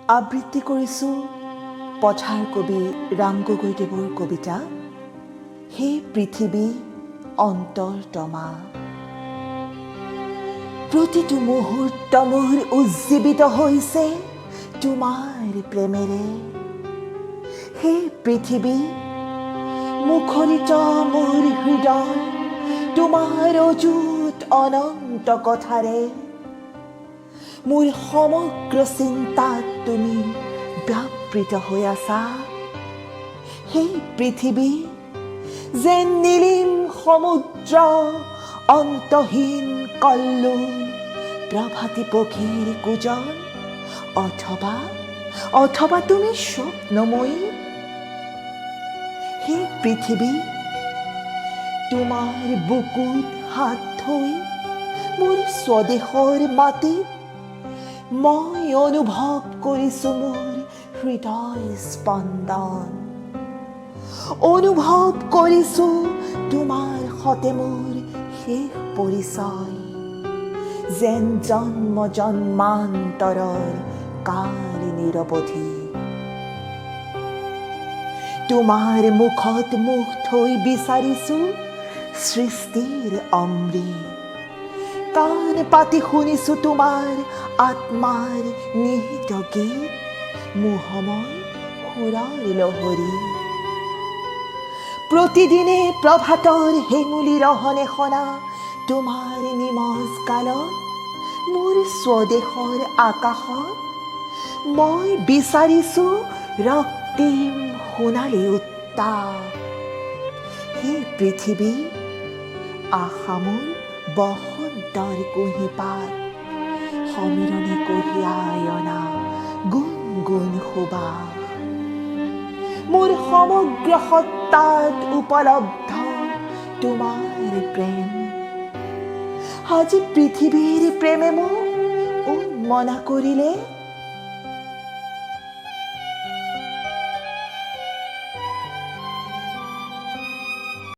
আবৃত্তি কৰিছোঁ পথাৰ কবি ৰাম গগৈদেৱৰ কবিতা হে পৃথিৱী অন্তৰতমা। প্ৰতিটো মুহূৰ্ত মোৰ উজ্জীৱিত হৈছে তোমাৰ প্ৰেমেৰে। হে পৃথিৱী, মুখৰিত মোৰ হৃদয় তোমাৰ অযুত অনন্ত কথাৰে। মোৰ সমগ্ৰ চিন্তাত তুমি ব্যাপৃত হৈ আছা। হে পৃথিৱী, যেন নীলিম সমুদ্ৰ, অন্তহীন কল্লোল, প্ৰভাতী পক্ষীৰ কুজন অথবা তুমি স্বপ্নময়ী। হে পৃথিৱী, তোমাৰ বুকুত হাত থৈ মোৰ স্বদেশৰ মাটিত মই অনুভৱ কৰিছো মোৰ হৃদয় স্পন্দন। অনুভৱ কৰিছো তোমাৰ সতে মোৰ শেষ পৰিচয়, যেন জন্ম জন্মান্তৰৰ কাল নিৰৱধি। তোমাৰ মুখত মুখ থৈ বিচাৰিছো সৃষ্টিৰ অমৃত। কাণ পাতি শুনিছো তোমাৰ আত্মাৰ নিহিত গীত, মোহময় সুৰৰ লহৰী। প্ৰতিদিনে প্ৰভাতৰ হেঙুলি ৰহণে সনা তোমাৰ নিমজ কালত মোৰ স্বদেশৰ আকাশত মই বিচাৰিছো ৰক্তিম সোণালী উত্তাপ। হে পৃথিৱী, আশা মোৰ বসন্তৰ কুঁহিপাত, সমীৰণে কঢ়িয়াই অনা গুণ গুণ সুবাস। মোৰ সমগ্ৰ সত্তাত উপলব্ধ তোমাৰ প্ৰেম। আজি পৃথিৱীৰ প্ৰেমে মোক উন্মনা কৰিলে।